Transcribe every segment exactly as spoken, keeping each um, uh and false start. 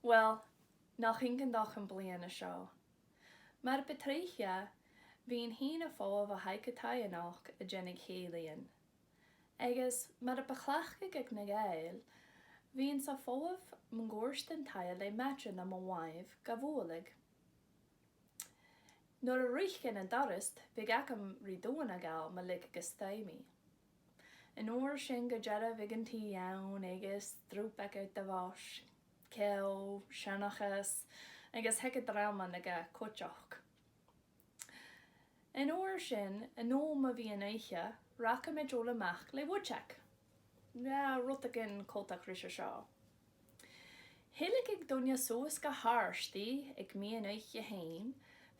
Well, nach iongantach am bliadhna seo. Mar bu trice, bhithinn fhìn a' falbh a thaigh-taigh a-nochd a' dèanamh chèilidhean. Agus mar a bu chleachdadh aig na Gàidheil, bhithinn-sa a' falbh mun cuairt an taighe le maide nam làimh ga bhualadh. Nuair a ruigeadh an doras, bhiodh agam ri duan a ghabhail mu leigeil gu staigh mi. An uair sin gu dearbh bhiodh an tì ann agus drùb aca de bhàs, ceòl, seanchas, agus thigeadh dràma na ga cuideachd. An uair sin, an uair a bhiodh an oidhche, rachamaid a-mach le Woodchuck. No rudeigin coltach ris a seo. Thilgeadh duine suas gu h-àrd i aig meadhan-oidhche fhèin,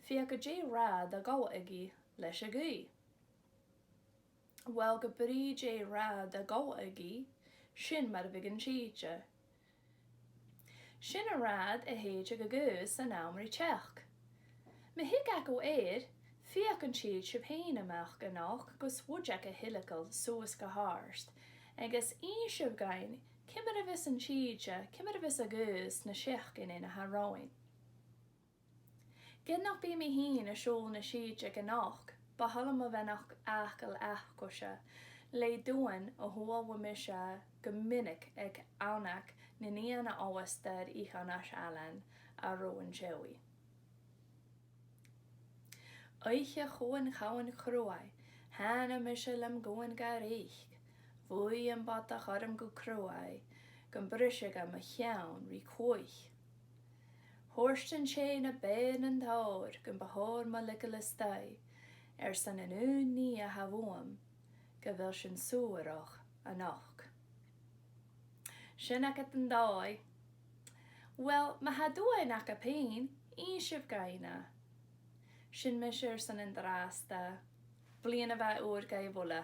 feuch dè rathad a ghabhadh i leis a' ghaoith. Well, ge brith dè rathad a ghabhadh i, sin mar a bhiodh an t-sìde. Sin an rathad a shèideadh a' ghaoth san àm ri teachd. Ma thig agaibh air, feuch an tèid sibh fhèin a-mach a-nochd gus Woodchuck a thilgeil suas gu h-àrd, agus innsibh dhuinn ciamar a bhios an t-sìde, ciamar a bhios a' ghaoth sna seachdainean a tha romhainn. Ged nach bi mi fhìn a' seòladh na sìde a-nochd, bu thoil leam a bhith a' faighinn fhacal aicese le duan a chuala mise gu minic aig Anna, na nighnean a dh'fhosgail i Chaoineadh Ailein a' ruith an t-seòladh. Oidhche Chuan Chabhain Chruaidh, thàinig mise lem ghuth ga reic, bhuail am bodach orm gu cruaidh, gum briseadh mo cheann ri cuaich. Thuirt an tè na b' fheàrr nan tòir gum bu chòir mo leigeil a-staigh, airson an aon nì a tha bhuam, gu bheil sinn suarach a-nochd. Sin agad an dòigh. Well, ma tha duan agaibh fhèin, innsibh dhuinn e. Sin mise airson an-dràsta. Bliadhna mhath ùr dhuibh uile.